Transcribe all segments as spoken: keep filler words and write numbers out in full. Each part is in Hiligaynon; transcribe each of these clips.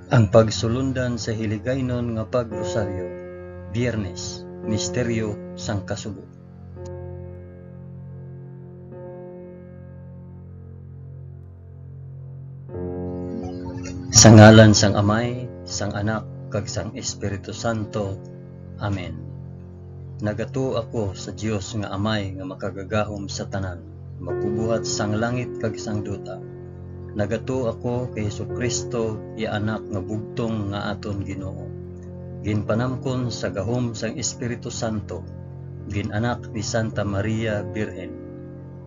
Ang pagsulundan sa Hiligaynon nga Pag-Rosaryo, Biyernes, Misteryo sang Kasubo. Sa ngalan sang Amay, sang Anak, kag sang Espiritu Santo. Amen. Nagatuo ako sa Dios nga Amay nga makagagahom sa tanan, magbubuhat sang langit kag sang duta. Nagatuo ako kay Jesu-Cristo, iya Anak nga bugtong nga aton Ginoo. Ginpanamkon sa gahom sang Espiritu Santo, gin-anak ni Santa Maria Birhen,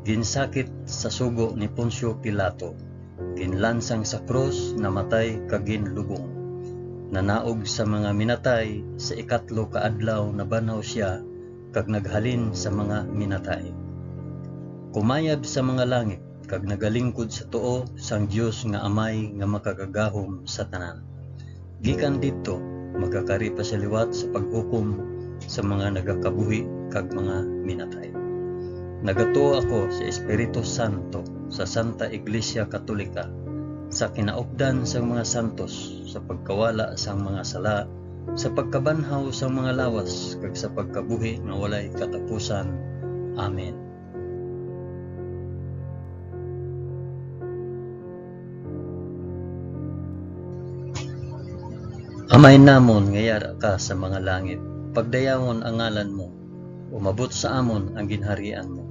ginsakit sa sugo ni Poncio Pilato, ginlansang sa krus, namatay, kag ginlubong. Nanaog sa mga minatay, sa ikatlo ka adlaw nabanhaw sia, kag naghalin sa mga minatay. Kumayab sa mga langit, kag nagalingkod sa tuo sang Dios nga Amay nga makagagahom sa tanan. Gikan didto, magakari pa sia liwat sa paghukom sa mga nagakabuhi kag mga minatay. Nagatuo ako sa Espiritu Santo, sa Santa Iglesia Katolika, sa kinaupdan sang mga santos, sa pagkawala sang mga sala, sa pagkabanhaw sang mga lawas, kag sa pagkabuhi nga walay katapusan. Amen. Amay namon nga yara ka sa mga langit, pagdayawon ang ngalan mo, umabot sa amon ang ginharian mo,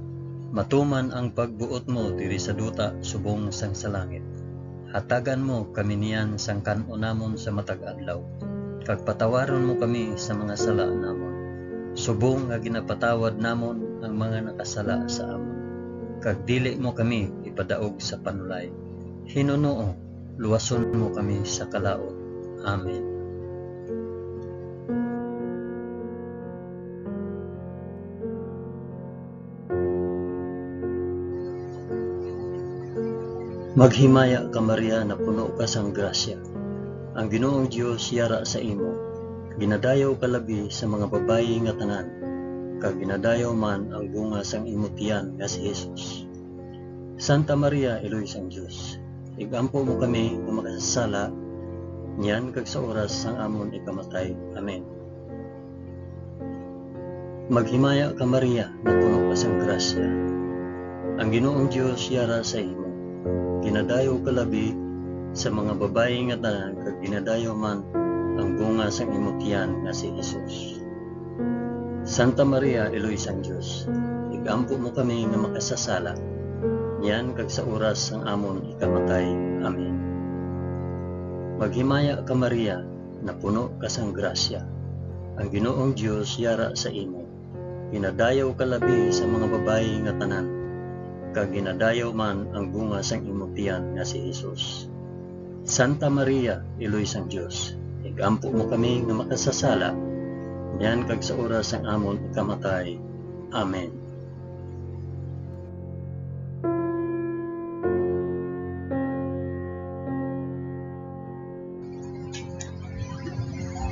matuman ang pagbuot mo diri sa duta subong sang sa langit. Hatagan mo kami niyan sang kan-o namon sa matag adlaw, kag patawaron mo kami sa mga sala namon, subong nga ginapatawad namon ang mga nakasala sa amon. Kag dili mo kami ipadaog sa panulay. Hinunoo, luwason mo kami sa kalaut. Amen. Maghimaya ka, Maria, napuno ka sang grasya. Ang Ginoong Dios yara sa imo. Ginadayaw ka labi sa mga babayi nga tanan, kag ginadayaw man ang bunga sang imo tiyan nga si Jesus. Santa Maria, Iloy sang Dios, ig-ampo mo kami nga makasasala, niyan kag sa oras sang amon ikamatay. Amen. Maghimaya ka, Maria, napuno ka sang grasya. Ang Ginoong Dios yara sa imo. Ginadayaw ka labi sa mga babayi nga tanan, kag ginadayaw man ang bunga sang imo tiyan nga si Jesus. Santa Maria, Iloy sang Dios, ig-ampo mo kami nga makasasala, niyan kag sa oras sang amon ikamatay. Amen. Maghimaya ka, Maria, napuno ka sang grasya. Ang Ginoong Dios yara sa imo. Ginadayaw ka labi sa mga babayi nga tanan, kag ginadayaw man ang bunga sang imo tiyan nga si Jesus. Santa Maria, Iloy sang Dios, ig-ampo mo kami nga makasasala, niyan kag sa oras sang amon ikamatay. Amen.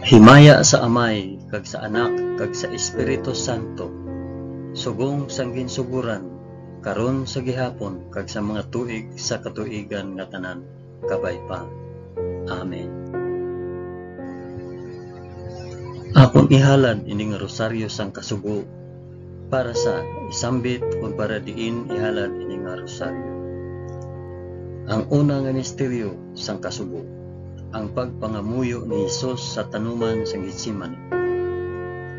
Himaya sa Amay, kag sa Anak, kag sa Espiritu Santo, subong sang ginsugoran, karon, sa gihapon, kag sa mga tuig sa katuigan nga tanan. Kabay pa. Amen. Akon ihalad ini nga rosaryo sang kasubo para sa isambit kon para diin ihalad ini nga rosaryo. Ang una nga misteryo sang kasubo, ang pagpangamuyo ni Jesus sa tanuman sang Getsemani.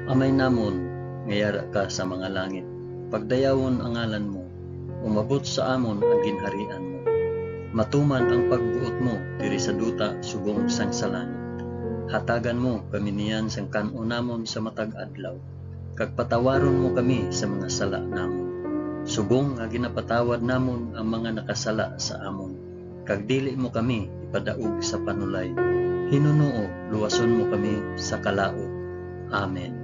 Amay namon nga yara ka sa mga langit, pagdayawon ang ngalan mo, umabot sa amon ang ginharian mo. Matuman ang pagbuot mo diri sa duta subong sang sa langit. Hatagan mo kami niyan sang kan-on namon sa matag adlaw, kag patawaron mo kami sa mga sala namon, subong nga ginapatawad namon ang mga nakasala sa amon, kag dili mo kami ipadaog sa panulay. Hinunoo, luwason mo kami sa kalaut. Amen.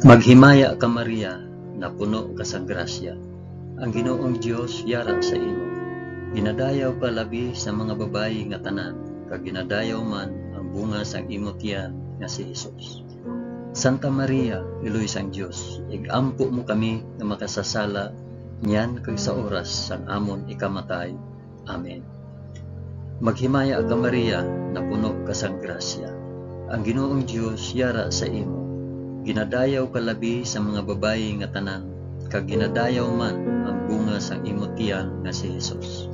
Maghimaya ka, Maria, napuno ka sa grasya. Ang Ginoong Dios yara sa imo. Ginadayaw ka labi sa mga babayi nga tanan, kag ginadayaw man ang bunga sang imo tiyan nga si Jesus. Santa Maria, Iloy sang Dios, ig-ampo mo kami nga makasasala niyan kag sa oras sang amon ikamatay. Amen. Maghimaya ka, Maria, napuno ka sang grasya. Ang Ginoong Dios yara sa imo. Ginadayaw ka labi sa mga babayi nga tanan, kag ginadayaw man ang bunga sang imo tiyan nga si Jesus.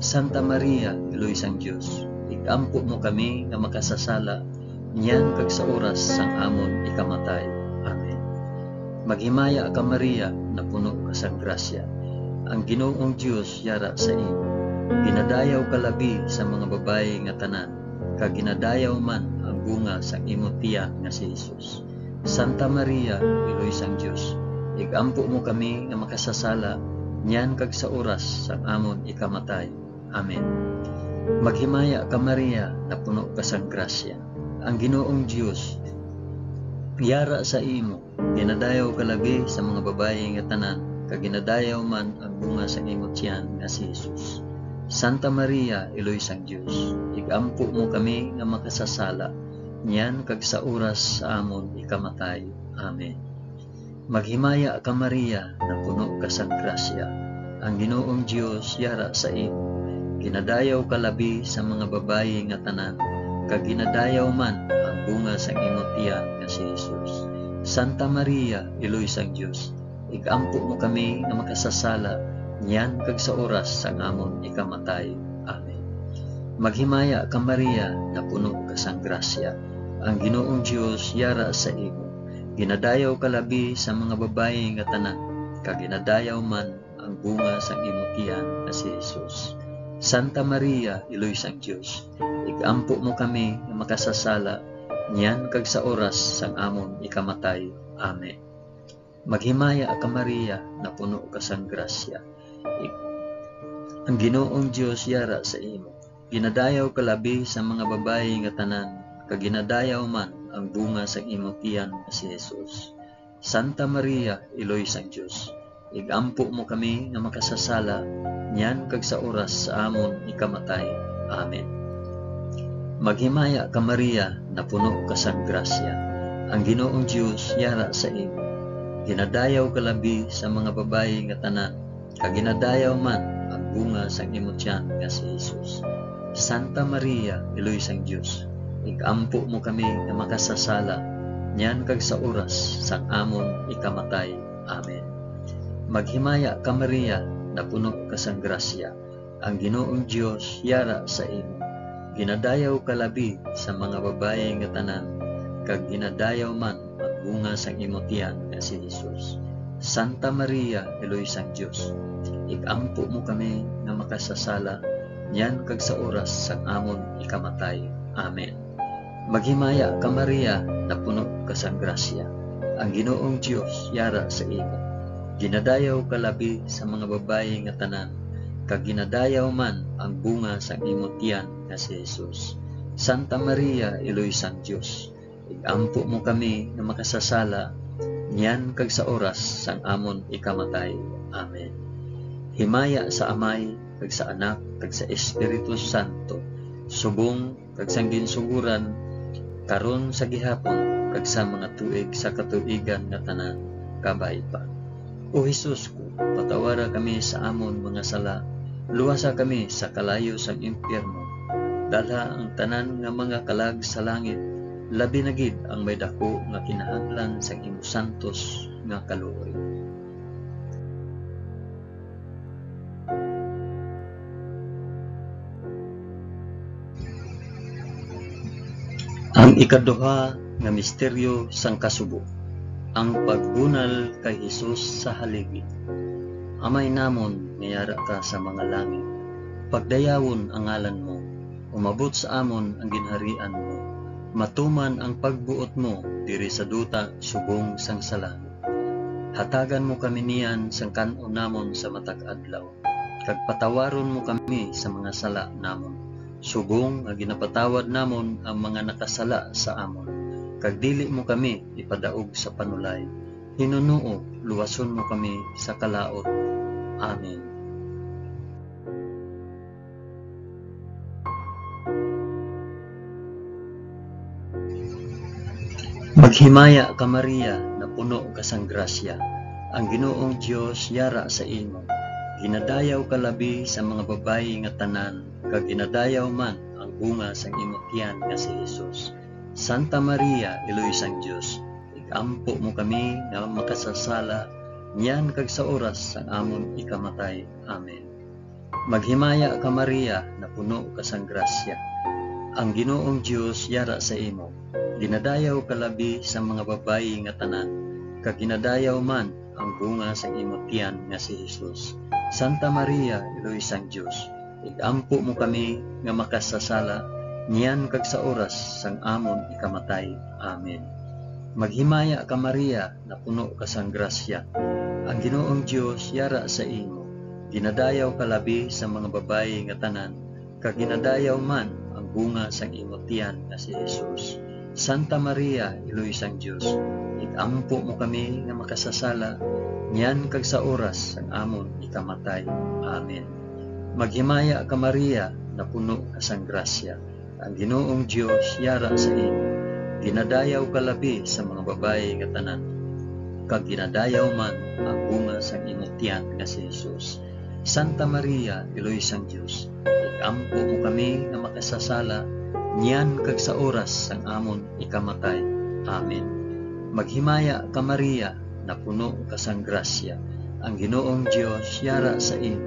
Santa Maria, Iloy sang Dios, ig-ampo mo kami nga makasasala niyan kag sa oras sang amon ikamatay. Amen. Maghimaya ka, Maria, napuno ka sang grasya. Ang Ginoong Dios yara sa imo. Ginadayaw ka labi sa mga babayi nga tanan, kag ginadayaw man ang bunga sang imo tiyan nga si Jesus. Santa Maria, Iloy sang Dios, ig-ampo mo kami nga makasasala niyan kag sa oras sang amon ikamatay. Amen. Maghimaya ka, Maria, napuno ka sang grasya. Ang Ginoong Dios yara sa imo. Ginadayaw ka labi sa mga babayi nga tanan, kag ginadayaw man ang bunga sang imo tiyan nga si Jesus. Santa Maria, Iloy sang Dios, ig-ampo mo kami nga makasasala niyan kag sa oras sa amon ikamatay. Amen. Maghimaya ka, Maria, napuno ka sang grasya. Ang Ginoong Dios yara sa imo. Ginadayaw ka labi sa mga babayi nga tanan, kag ginadayaw man ang bunga sang imo tiyan nga si Jesus. Santa Maria, Iloy sang Dios, ig-ampo mo kami nga makasasala niyan kag sa oras sang amon ikamatay. Amen. Maghimaya ka, Maria, napuno ka sang grasya. Ang Ginoong Dios yara sa imo. Ginadayaw ka labi sa mga babayi nga tanan, kag ginadayaw man ang bunga sang imo tiyan nga si Jesus. Santa Maria, Iloy sang Dios, ig-ampo mo kami nga makasasala niyan kag sa oras sang amon ikamatay. Amen. Maghimaya ka, Maria, napuno ka sang grasya. Ig-, ang Ginoong Dios yara sa imo. Ginadayaw ka labi sa mga babayi nga tanan, kag ginadayaw man ang bunga sang imo tiyan nga si Jesus. Santa Maria, Iloy sang Dios, ig-ampo mo kami nga makasasala niyan kag sa oras sa amon ikamatay. Amen. Maghimaya ka, Maria, napuno ka sang grasya. Ang Ginoong Dios yara sa imo. Ginadayaw ka labi sa mga babayi nga tanan, kag ginadayaw man ang bunga sang imo tiyan nga si Jesus. Santa Maria, Iloy sang Dios, ig-ampo mo kami nga makasasala niyan kag sa oras sang amon ikamatay. Amen. Maghimaya ka, Maria, napuno ka sang grasya. Ang Ginoong Dios yara sa imo. Ginadayaw ka labi sa mga babayi nga tanan, kag ginadayaw man ang bunga sang imo tiyan nga si Jesus. Santa Maria, Iloy sang Dios, ig-ampo mo kami nga makasasala niyan kag sa oras sang amon ikamatay. Amen. Maghimaya ka, Maria, napuno ka sang grasya. Ang Ginoong Dios yara sa imo. Ginadayaw ka labi sa mga babayi nga tanan, kag ginadayaw man ang bunga sang imo tiyan nga si Jesus. Santa Maria, Iloy sang Dios, ig-ampo mo kami nga makasasala niyan kag sa oras sang amon ikamatay. Amen. Himaya sa Amay, kag sa Anak, kag sa Espiritu Santo, subong kag sang ginsugoran, karon, sa gihapon, kag sa mga tuig sa katuigan nga tanan. Kabay pa. O Jesus ko, patawara kami sa amon mga sala, luwasa kami sa kalayo sang impyerno, dalha ang tanan nga mga kalag sa langit, labi na gid ang may daku nga kinahanglan sang imo santos nga kaluoy. Ang ikaduha nga misteryo sang kasubo, ang pagbunal kay Jesus sa haligi. Amay namon nga yara ka sa mga langit, pagdayawon ang ngalan mo, umabot sa amon ang ginharian mo, matuman ang pagbuot mo diri sa duta subong sang sa langit. Hatagan mo kami niyan sang kan-on namon sa matag adlaw, kag patawaron mo kami sa mga sala namon, subong nga ginapatawad namon ang mga nakasala sa amon, kag dili mo kami ipadaog sa panulay. Hinunoo, luwason mo kami sa kalaut. Amen. Himaya ka, Maria, napuno ka sang grasya, ang Ginoong Dios yara sa imo. Ginadayaw ka labi sa mga babayi nga tanan, kag ginadayaw man ang bunga sang imo tiyan nga si Jesus. Santa Maria, Iloy sang Dios, ig-ampo mo kami nga makasasala, niyan kag sa oras sang amon ikamatay. Amen. Maghimaya ka, Maria, napuno ka sang grasya. Ang Ginoong Dios yara sa imo. Ginadayaw ka labi sa mga babayi nga tanan, kag ginadayaw man ang bunga sang imo tiyan nga si Jesus. Santa Maria, Iloy sang Dios, ig-ampo mo kami nga makasasala, niyan kag sa oras sang amon ikamatay. Amen. Maghimaya ka, Maria, napuno ka sang grasya. Ang Ginoong Dios yara sa imo. Ginadayaw ka labi sa mga babayi nga tanan, kag ginadayaw man ang bunga sang imo tiyan nga si Jesus. Santa Maria, Iloy sang Dios, ig-ampo mo kami nga makasasala, niyan kag sa oras sang amon ikamatay. Amen. Maghimaya ka, Maria, napuno ka sang grasya. Ang Ginoong Dios yara sa imo. Ginadayaw ka labi sa mga babayi nga tanan, kag ginadayaw man ang bunga sang imo tiyan nga si Jesus. Santa Maria, Iloy sang Dios, ig-ampo mo kami nga makasasala, niyan kag sa oras sang amon ikamatay. Amen. Maghimaya ka, Maria, napuno ka sang grasya. Ang Ginoong Dios yara sa imo.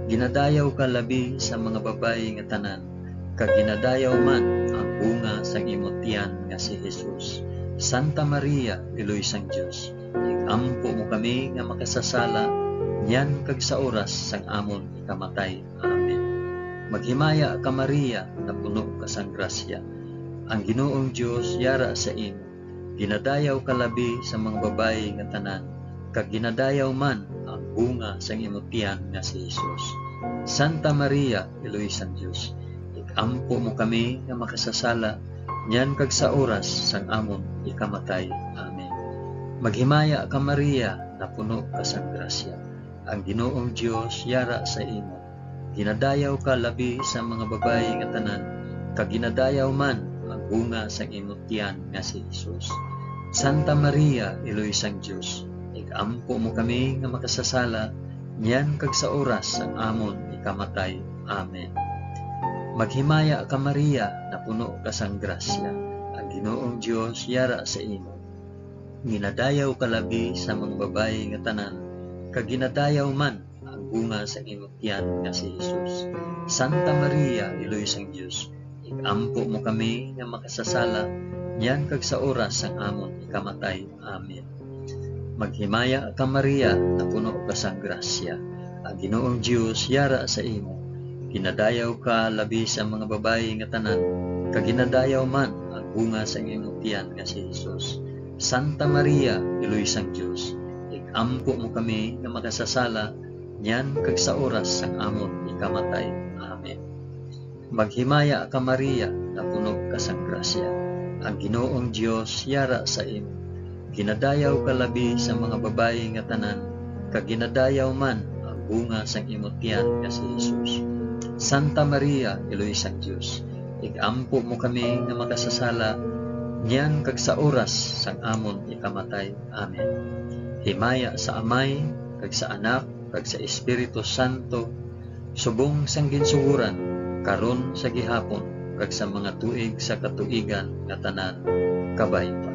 Ginadayaw ka labi sa mga babayi nga tanan, kag ginadayaw man ang bunga sang imo tiyan nga si Jesus. Santa Maria, Iloy sang Dios, ig-ampo mo kami nga makasasala, niyan kag sa oras sang amon ikamatay. Amen. Maghimaya ka, Maria, napuno ka sang grasya. Ang Ginoong Dios yara sa imo. Ginadayaw ka labi sa mga babayi nga tanan, kag ginadayaw man ang bunga sang imo tiyan nga si Jesus. Santa Maria, Iloy sang Dios, ig-ampo mo kami nga makasasala, niyan kag sa oras sang amon ikamatay. Amen. Maghimaya ka, Maria, napuno ka sang grasya. Ang Ginoong Dios yara sa imo. Ginadayaw ka labi sa mga babayi nga tanan, kag ginadayaw man ang bunga sang imo tiyan nga si Jesus. Santa Maria, Iloy sang Dios, ig-ampo mo kami nga makasasala, niyan kag sa oras sang amon ikamatay. Amen. Maghimaya ka, Maria, napuno ka sang grasya. Ang Ginoong Dios yara sa imo. Ginadayaw ka labi sa mga babayi nga tanan, kag ginadayaw man ang bunga sang imo tiyan nga si Jesus. Santa Maria, Iloy sang Dios, ig-ampo mo kami nga makasasala, niyan kag sa oras sang amon ikamatay. Amen. Maghimaya ka, Maria, napuno ka sang grasya. Ang Ginoong Dios yara sa imo. Ginadayaw ka labi sa mga babayi nga tanan, kag ginadayaw man ang bunga sang imo tiyan nga si Jesus. Santa Maria, Iloy sang Dios, ig-ampo mo kami nga makasasala, niyan kag sa oras sang amon ikamatay. Amen. Maghimaya ka, Maria, napuno ka sang grasya. Ang Ginoong Dios yara sa imo. Ginadayaw ka labi sa mga babayi nga tanan, kag ginadayaw man ang bunga sang imo tiyan nga si Jesus. Santa Maria, Iloy sang Dios, ig-ampo mo kami nga makasasala, niyan kag sa oras sang amon ikamatay. Amen. Himaya sa Amay, kag sa Anak, kag sa Espiritu Santo, subong sang ginsugoran, karon, sa gihapon, kag sa mga tuig sa katuigan nga tanan. Kabay pa.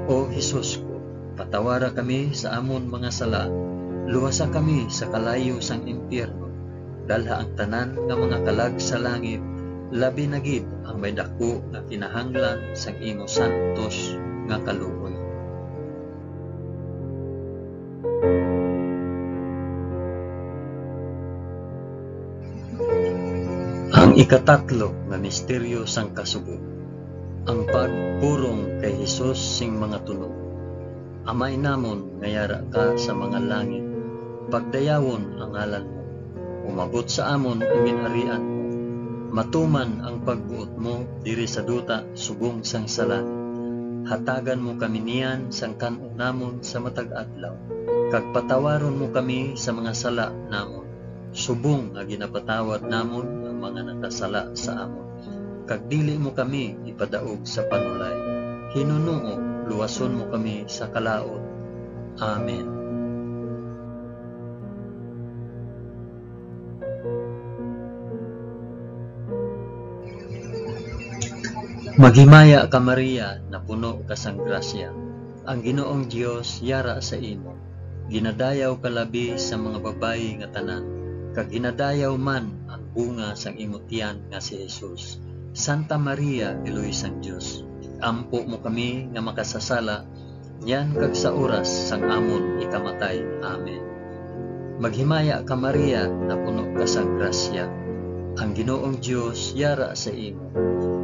O Jesus ko, patawara kami sa amon mga sala, luwasa kami sa kalayo sang impyerno, dalha ang tanan nga mga kalag sa langit, labi na gid ang may daku nga kinahanglan sang imo santos nga kaluoy. Ang ikatatlo nga misteryo sang kasubo, ang pagpurong kay Jesus sing mga tunog. Amay namon nga yara ka sa mga langit, pagdayawon ang ngalan mo. Umabot sa amon ang ginharian mo. Matuman ang pagbuot mo diri sa duta subong sang sa langit. Hatagan mo kami niyan sang kan-o namon sa matag adlaw, kag patawaron mo kami sa mga sala namon, subong nga ginapatawad namon ang mga nakasala sa amon. Kag dili mo kami ipadaog sa panulay. Hinunoo luwason mo kami sa kalaut. Amen. Maghimaya ka, Maria, napuno ka sang grasya. Ang Ginoong Dios yara sa imo. Ginadayaw ka labi sa mga babayi nga tanan, kag ginadayaw man ang bunga sang imo tiyan nga si Jesus. Santa Maria, Iloy sang Dios, ig-ampo mo kami nga makasasala, niyan kag sa oras sang amon ikamatay. Amen. Maghimaya ka, Maria, napuno ka sang grasya. Ang Ginoong Dios yara sa imo.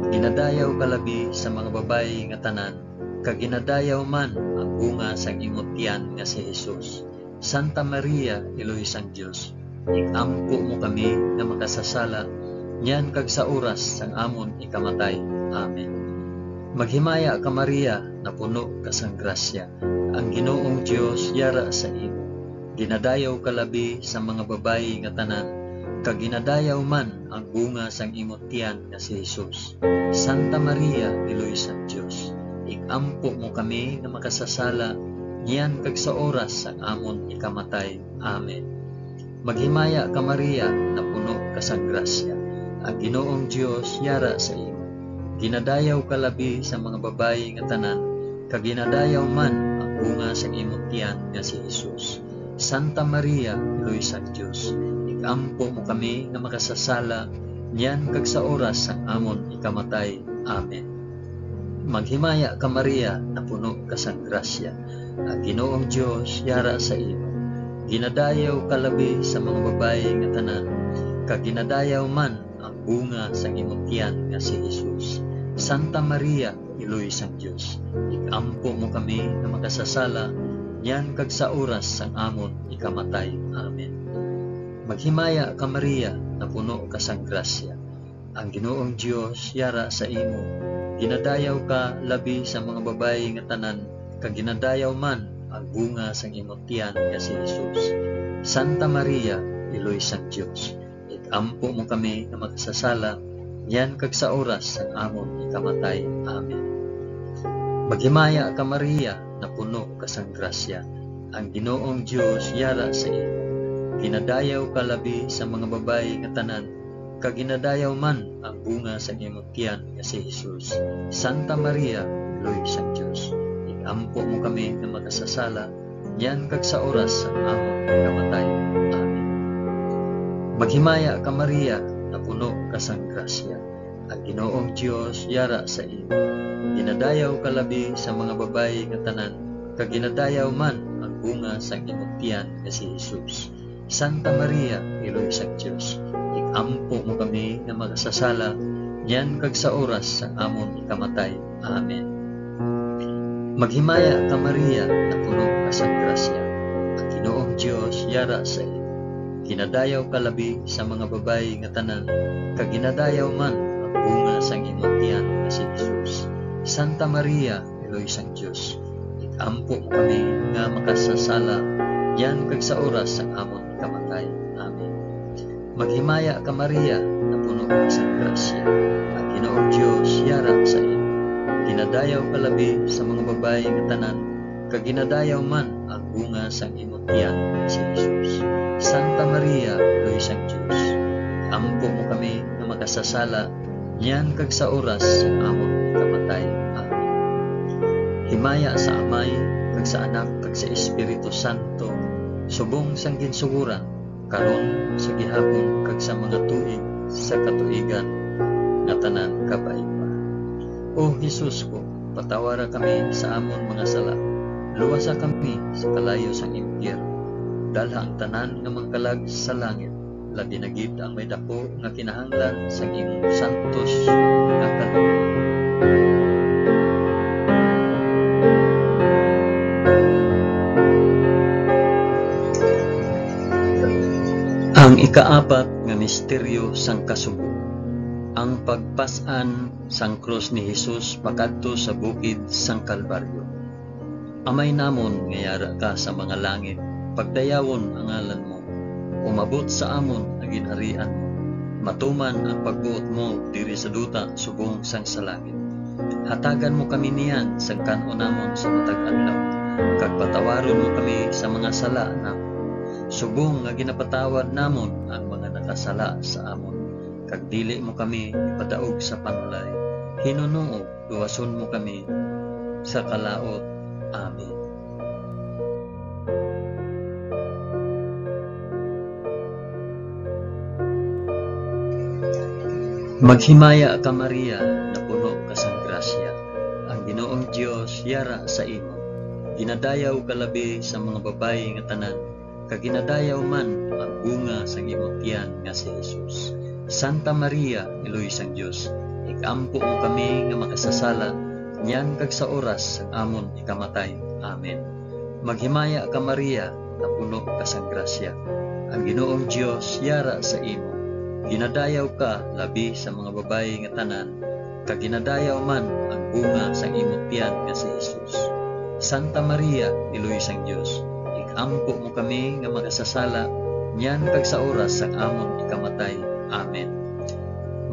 Ginadayaw ka labi sa mga babayi nga tanan, kag ginadayaw man ang bunga sang imo tiyan nga si Jesus. Santa Maria, Iloy sang Dios, ig-ampo mo kami nga makasasala, niyan kag sa oras sang amon ikamatay. Amen. Maghimaya ka, Maria, napuno ka sang grasya. Ang Ginoong Dios yara sa imo. Ginadayaw ka labi sa mga babayi nga tanan, kag ginadayaw man ang bunga sang imo tiyan nga si Jesus. Santa Maria, Iloy sang Dios, ig-ampo mo kami nga makasasala, niyan kag sa oras sang amon ikamatay. Amen. Maghimaya ka, Maria, napuno ka sang grasya. Ang Ginoong Dios yara sa imo. Ginadayaw ka labi sa mga babayi nga tanan, kag ginadayaw man ang bunga sang imo tiyan nga si Jesus. Santa Maria, Iloy sang Dios, ig-ampo mo kami nga makasasala, niyan kag sa oras sang amon ikamatay. Amen. Maghimaya ka, Maria, napuno ka sang grasya. Ang Ginoong Dios yara sa imo. Ginadayaw ka labi sa mga babayi nga tanan, kag ginadayaw man ang bunga sang imo tiyan nga si Jesus. Santa Maria, Iloy sang Dios, ig-ampo mo kami nga makasasala, niyan kag sa oras sang amon ikamatay. Amen. Maghimaya ka, Maria, napuno ka sang grasya. Ang Ginoong Dios yara sa imo. Ginadayaw ka labi sa mga babayi nga tanan, kag ginadayaw man ang bunga sang imo tiyan nga si Jesus. Santa Maria, Iloy sang Dios, ig-ampo mo kami nga makasasala, niyan kag sa oras sang amon ikamatay. Amen. Maghimaya ka, Maria, napuno ka sang grasya. Ang Ginoong Dios yara sa imo. Ginadayaw ka labi sa mga babayi nga tanan, kag ginadayaw man ang bunga sang imo tiyan nga si Jesus. Santa Maria, Iloy sang Dios, ig-ampo mo kami nga makasasala, niyan kag sa oras sang amon pagkamatay. Amen. Maghimaya ka, Maria, napuno ka sang grasya. Ang Ginoong Dios yara sa imo. Ginadayaw ka labi sa mga babayi nga tanan, kag ginadayaw man ang bunga sang imong tiyan nga si Jesus. Santa Maria, Iloy sang Dios, ig-ampo mo kami nga makasasala, niyan kag sa oras sang amon ikamatay. Amen. Maghimaya ka, Maria, napuno ka sang grasya. Ang Ginoong Dios yara sa imo. Ginadayaw ka labi sa mga babayi nga tanan, kag ginadayaw man ang bunga sang imong tiyan nga si Jesus. Santa Maria, Iloy sang Dios, ig-ampo mo kami nga makasasala, niyan kag sa oras sang amon kamatay. Amen. Maghimaya ka, Maria, napuno ka sang grasya. Ang Ginoong Dios yara sa imo. Ginadayaw ka labi sa mga babayi nga tanan, kag ginadayaw man ang bunga sang imo tiyan, si Jesus. Santa Maria, Iloy sang Dios, ampo mo kami nga makasasala, niyan kag sa oras sang amon kamatay. Amen. Himaya sa Amay, kag sa Anak, kag sa Espiritu Santo, subong sang ginsugoran, karon, sa gihapon, kag sa mga tuig sa katuigan nga tanan. Kabay pa. O Jesus ko, patawara kami sa amon mga sala, luwasa kami sa kalayo sang impyerno, dalha ang tanan nga mga kalag sa langit, labi na gid ang may daku nga kinahanglan sang imong santos nga kalooban. Ang ikaapat nga misteryo sang kasubo, ang pagpas-an sang krus ni Jesus pakadto sa bukid sang Kalbaryo. Amay namon nga yara ka sa mga langit, pagdayawon ang ngalan mo. Umabot sa amon ang ginharian mo. Matuman ang pagbuot mo diri sa duta subong sang sa langit. Hatagan mo kami niyan sang kan-on namon sa matag adlaw, kag patawaron mo kami sa mga sala namon, subong nga ginapatawad namon ang mga nakasala sa amon. Kag dili mo kami ipadaog sa panulay, hinunoog luwason mo kami sa kalaut. Amen. Maghimaya ka, Maria, napuno ka sang grasya. Ang Ginoong Dios yara sa imo. Ginadayaw ka labi sa mga babayi nga tanan, kag ginadayaw man ang bunga sang imo tiyan nga si Jesus. Santa Maria, Iloy sang Dios, ig-ampo mo kami nga makasasala, niyan kag sa oras sang amon ikamatay. Amen. Maghimaya ka, Maria, napuno ka sang grasya. Ang Ginoong Dios yara sa imo. Ginadayaw ka labi sa mga babayi nga tanan, kag ginadayaw man ang bunga sang imo tiyan nga si Jesus. Santa Maria, Iloy sang Dios, ig-ampo mo kami nga makasasala, niyan kag sa oras sang amon ikamatay. Amen.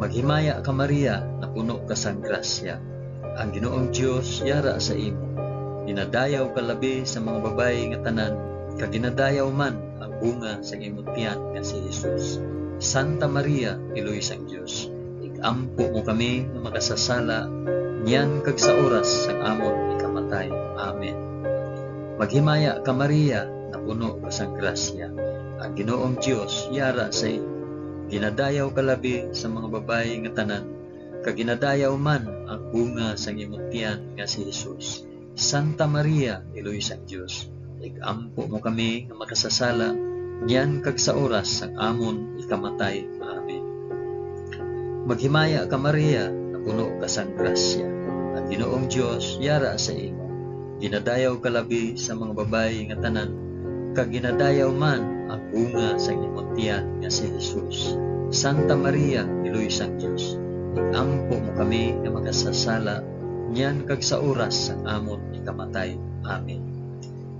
Maghimaya ka, Maria, napuno ka sang grasya. Ang Ginoong Dios yara sa imo. Ginadayaw ka labi sa mga babayi nga tanan, kag ginadayaw man ang bunga sang imo tiyan nga si Jesus. Santa Maria, Iloy sang Dios, ig-ampo mo kami nga makasasala, niyan kag sa oras sang amon ikamatay. Amen. Maghimaya ka, Maria, napuno ka sang grasya. Ang Ginoong Dios yara sa imo. Ginadayaw ka labi sa mga babayi nga tanan, kag ginadayaw man ang bunga sang imo tiyan nga si Jesus. Santa Maria, Iloy sang Dios, ig-ampo mo kami nga makasasala, niyan kag sa oras sang amon ikamatay. Amen. Maghimaya ka, Maria, napuno ka sang grasya. Ang Ginoong Dios yara sa imo. Ginadayaw ka labi sa mga babayi nga tanan, kag ginadayaw man ang bunga sang imo tiyan nga si Jesus. Santa Maria, Iloy sang Dios, ig-ampo mo kami nga makasasala, niyan kag sa oras sang amon ikamatay. Amen.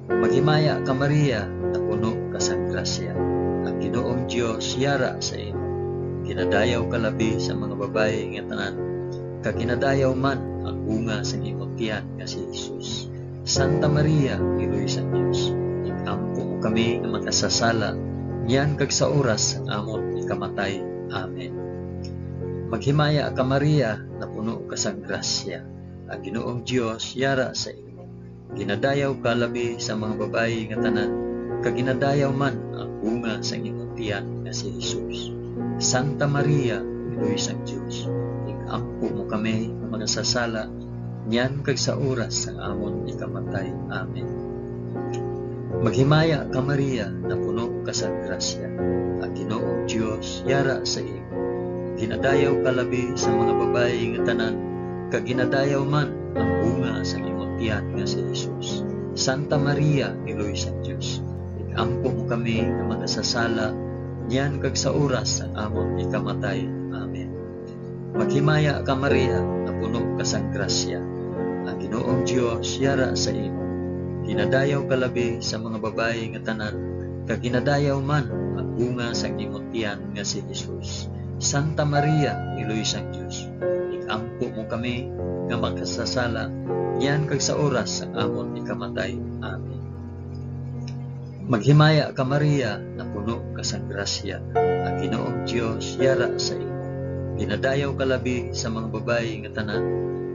Maghimaya ka, Maria, napuno ka sang grasya. Ang Ginoong Dios yara sa imo. Ginadayaw ka labi sa mga babayi nga tanan, kag ginadayaw man ang bunga sang imo tiyan nga si Jesus. Santa Maria, Iloy sang Dios, ig-ampo mo kami nga makasasala, niyan kag sa oras sang amon ikamatay. Amen. Maghimaya ka, Maria, napuno ka sang grasya. Ang Ginoong Dios yara sa imo. Ginadayaw ka labi sa mga babayi nga tanan, kag ginadayaw man ang bunga sang imo tiyan nga si Jesus. Santa Maria, Iloy sang Dios, ig-ampo mo kami nga makasasala, niyan kag sa oras sang amon ikamatay. Amen. Maghimaya ka, Maria, napuno ka sa grasya. Ang Ginoong Dios yara sa imo. Ginadayaw ka labi sa mga babayi nga tanan, kag ginadayaw man ang bunga sa imo tiyan nga si Jesus. Santa Maria, Iloy sang Dios, ig-ampo mo kami nga makasasala, niyan kag sa oras sang amon ikamatay. Amen. Maghimaya ka, Maria, nga puno ka sang grasya. Ang Ginoong Dios yara sa imo. Ginadayaw ka labi sa mga babayi nga tanan, kag ginadayaw man ang bunga sang imo tiyan nga si Jesus. Santa Maria, Iloy sang Dios, ig-ampo mo kami nga makasasala, niyan kag sa oras sang amon ikamatay. Amen. Maghimaya ka, Maria, napuno ka sang grasya. Ang Ginoong Dios yara sa imo. Ginadayaw ka labi sa mga babayi nga tanan,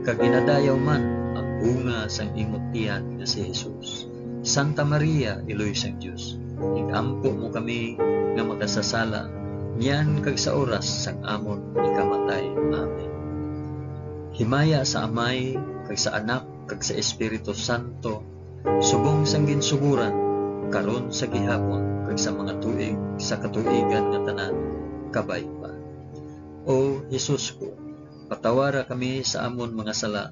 kag ginadayaw man ang bunga sang imo tiyan nga si Jesus. Santa Maria, Iloy sang Dios, ig-ampo mo kami nga makasasala, niyan kag sa oras sang amon ikamatay. Amen. Himaya sa Amay, kag sa Anak, kag sa Espiritu Santo, subong sang ginsugoran, karon, sa gihapon, kag sa mga tuig sa katuigan nga tanan. Kabay pa. O Jesus ko, patawara kami sa amon mga sala,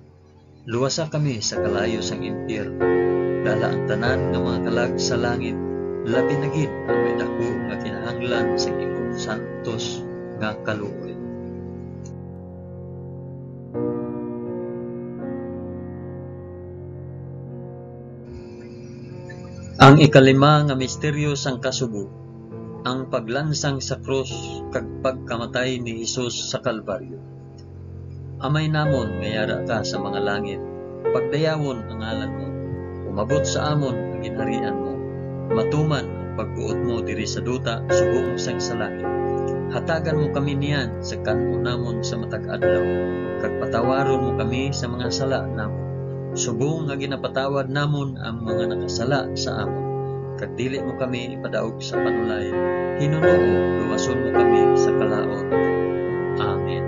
luwasa kami sa kalayo sang impyerno, dala ang tanan nga mga kalag sa langit, labi na gid ang may daku nga kinahanglan sa imong santos nga kaluoy. Ang ikalima nga misteryo sang kasubo, ang paglansang sa krus kag pagkamatay ni Jesus sa Kalbaryo. Amay namon nga yara ka sa mga langit, pagdayawon ang ngalan mo. Umabot sa amon ang ginharian mo. Matuman ang pagbuot mo diri sa duta subong sang sa langit. Hatagan mo kami niyan sa kan-on namon sa matag adlaw, kag patawaron mo kami sa mga sala namon, subong nga ginapatawad namon ang mga nakasala sa amon. Kag dili mo kami ipadaog sa panulay, hinunoo, luwason mo kami sa kalaut. Amen.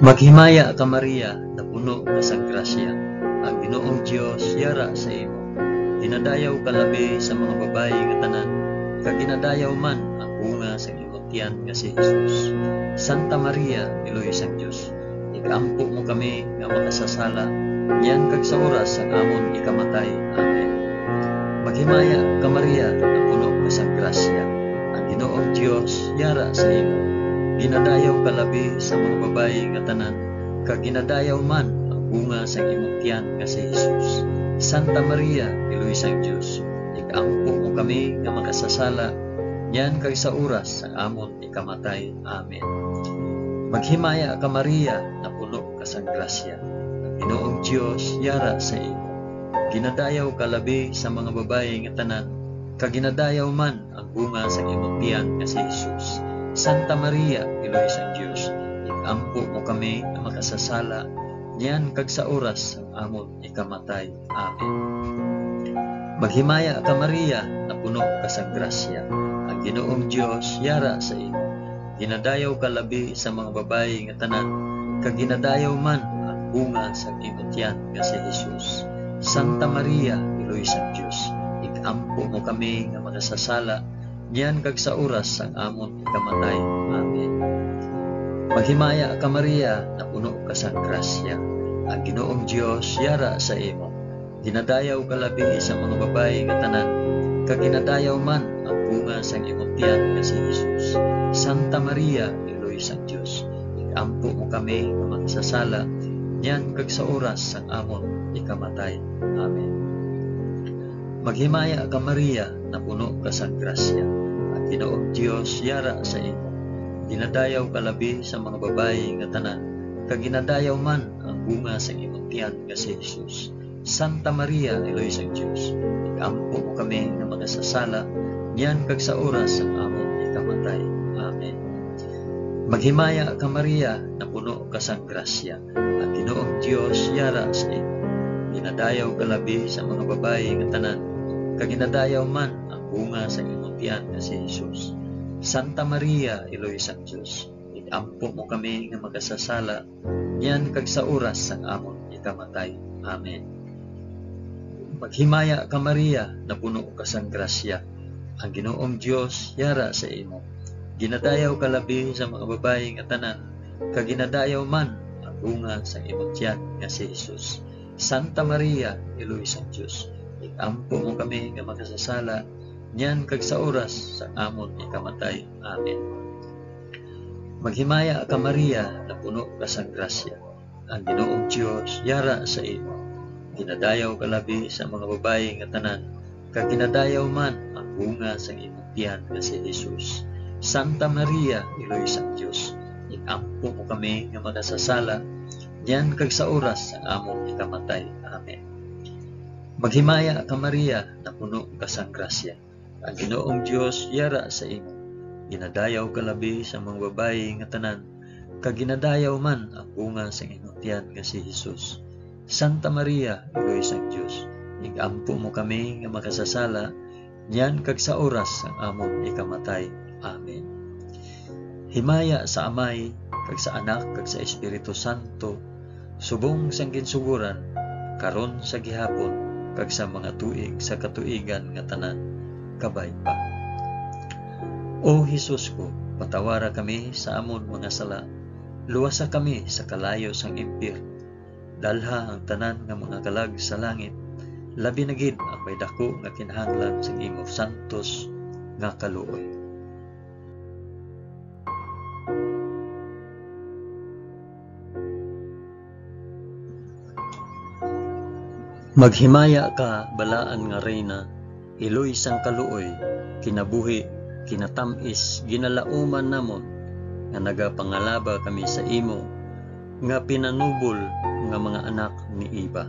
Maghimaya ka, Maria, napuno ka sang grasya. Ang Ginoong Dios yara sa imo. Ginadayaw ka labi sa mga babayi nga tanan, kag ginadayaw man ang bunga sang imong tiyan nga si Jesus. Santa Maria, Iloy sang Dios, ig-ampo mo kami nga makasasala, niyan kag sa oras sang amon ikamatay. Amen. Maghimaya ka, Maria, napuno ka sang grasya. Ang Ginoong Dios yara sa imo. Ginadayaw ka labi sa mga babayi nga tanan, kag ginadayaw man ang bunga sang imong tiyan nga si Jesus. Santa Maria, Iloy sang Dios, ig-ampo mo kami nga makasasala, niyan kag sa oras sang amon ikamatay. Amen. Maghimaya ka, Maria, napuno ka sang grasya. Ang Ginoong Dios yara sa imo. Ginadayaw ka labi sa mga babayi nga tanan, kag ginadayaw man ang bunga sang imong tiyan nga si Jesus. Santa Maria, Iloy sang Dios, ig-ampo mo kami nga makasasala, niyan kag sa oras sang amon ikamatay. Amen. Maghimaya ka, Maria, napuno ka sang grasya. Ang Ginoong Dios yara sa imo. Ginadayaw ka labi sa mga babayi nga tanan, kag ginadayaw man ang bunga sang imo tiyan nga si Jesus. Santa Maria, Iloy sang Dios, ig-ampo mo kami nga makasasala, niyan kag sa oras sang amon ikamatay. Amen. Maghimaya ka, Maria, napuno ka sang grasya. Ang Ginoong Dios yara sa imo. Ginadayaw ka labi sa mga babayi nga tanan, kag ginadayaw man ang bunga sang imong tiyan nga si Jesus. Santa Maria, Iloy sang Dios, ig-ampo mo kami nga makasasala, niyan kag sa oras sang amon ikamatay. Amen. Maghimaya ka, Maria, napuno ka sang grasya. Ang Ginoong Dios yara sa imo. Ginadayaw ka labi sa mga babayi nga tanan, kag ginadayaw man ang bunga sang imong tiyan nga si Jesus. Santa Maria, Iloy sang Dios, ig-ampo mo kami nga makasasala, niyan kag sa oras sang amon ikamatay. Amen. Maghimaya ka, Maria, napuno ka sang grasya. Ang Ginoong Dios yara sa imo. Ginadayaw ka labi sa mga babayi nga tanan, kag ginadayaw man ang bunga sang imong tiyan nga si Jesus. Santa Maria, Iloy sang Dios, ig-ampo mo kami nga makasasala, niyan kag sa oras sang amon ikamatay. Amen. Maghimaya ka, Maria, napuno ka sang grasya. Ang Ginoong Dios yara sa imo. Ginadayaw ka labi sa mga babayi nga tanan, kag ginadayaw man ang bunga sang imong tiyan nga si Jesus. Santa Maria, Iloy sang Dios, ig-ampo mo kami nga makasasala, niyan kag sa oras sang amon ikamatay. Amen. Maghimaya ka, Maria, napuno ka sang grasya. Ang Ginoong Dios yara sa imo. Ginadayaw ka labi sa mga babayi nga tanan, kag ginadayaw man ang bunga sang imong tiyan nga si Jesus. Santa Maria, Iloy sang Dios, ig-ampo mo kami nga makasasala, niyan kag sa oras sang amon ikamatay. Amen. Maghimaya ka, Maria, napuno ka sang grasya. Ang Ginoong Dios yara sa imo. Ginadayaw ka labi sa mga babayi nga tanan, kag ginadayaw man ang bunga sang imong tiyan nga si Jesus. Santa Maria, Iloy sang Dios, ig-ampo mo kami nga makasasala, niyan kag sa oras sang amon ikamatay. Amen. Himaya sa Amay, kag sa Anak, kag sa Espiritu Santo, subong sang ginsugoran, karon, sa gihapon, kag sa mga tuig sa katuigan nga tanan. Kabay pa. O Jesus ko, patawara kami sa amon mga sala, luwasa kami sa kalayo sang impyerno, dalha ang tanan nga mga kalag sa langit, labi na gid ang may daku nga kinahanglan sang imo santos nga kaluoy. Maghimaya ka, balaan nga Reyna, Iloy sang kaluoy, kinabuhi, kinatamis, ginalauman namon nga nagapangalaba kami sa imo nga pinanubol nga mga anak ni Eva.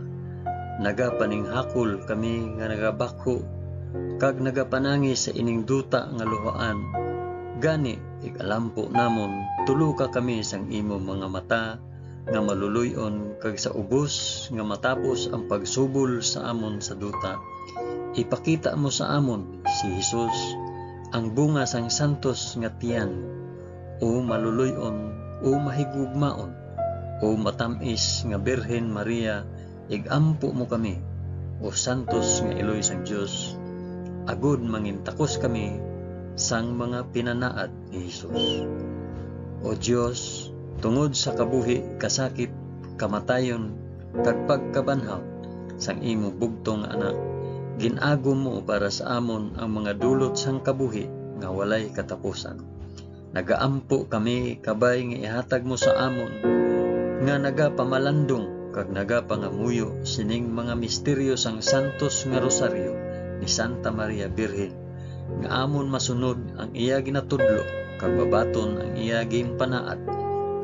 Nagapaninghakol kami nga nagabakho kag nagapanangi sa ining duta nga luhaan. Gani, ig-alampo namon, tuloka kami sang imo mga mata nga maluloy-on, kag sa ubos nga matapos ang pagsubol sa amon sa duta, ipakita mo sa amon si Jesus, ang bunga sang santos nga tiyan. O maluloy-on, o mahigugmaon, o matam-is nga Birhen Maria, ig-ampo mo kami, o santos nga iloy sang Dios, agod mangintakos kami sang mga pinanaad ni Jesus. O Dios, tungod sa kabuhi, kasakit, kamatayon, kag pagkabanhaw sang imo bugtong nga Anak, gin-agom mo para sa amon ang mga dulot sang kabuhi nga walay katapusan. Nagaampo kami kabay nga ihatag mo sa amon nga nagapamalandong kag nagapangamuyo sining mga misteryo sang santos nga rosaryo ni Santa Maria Birhen, nga amon masunod ang iya ginatudlo kag mabaton ang iya ginpanaad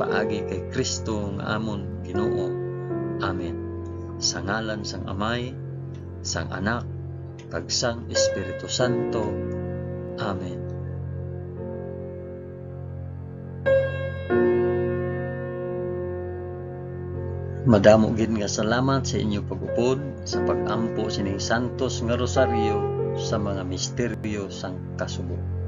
paagi kay Cristo nga amon Ginoo. Amen. Sa ngalan sang Amay, sang Anak, kag sang Espiritu Santo. Amen. Madamo gid nga salamat sa inyo pag-upod sa pag-ampo sining santos nga rosaryo sa mga misteryo sang kasubo.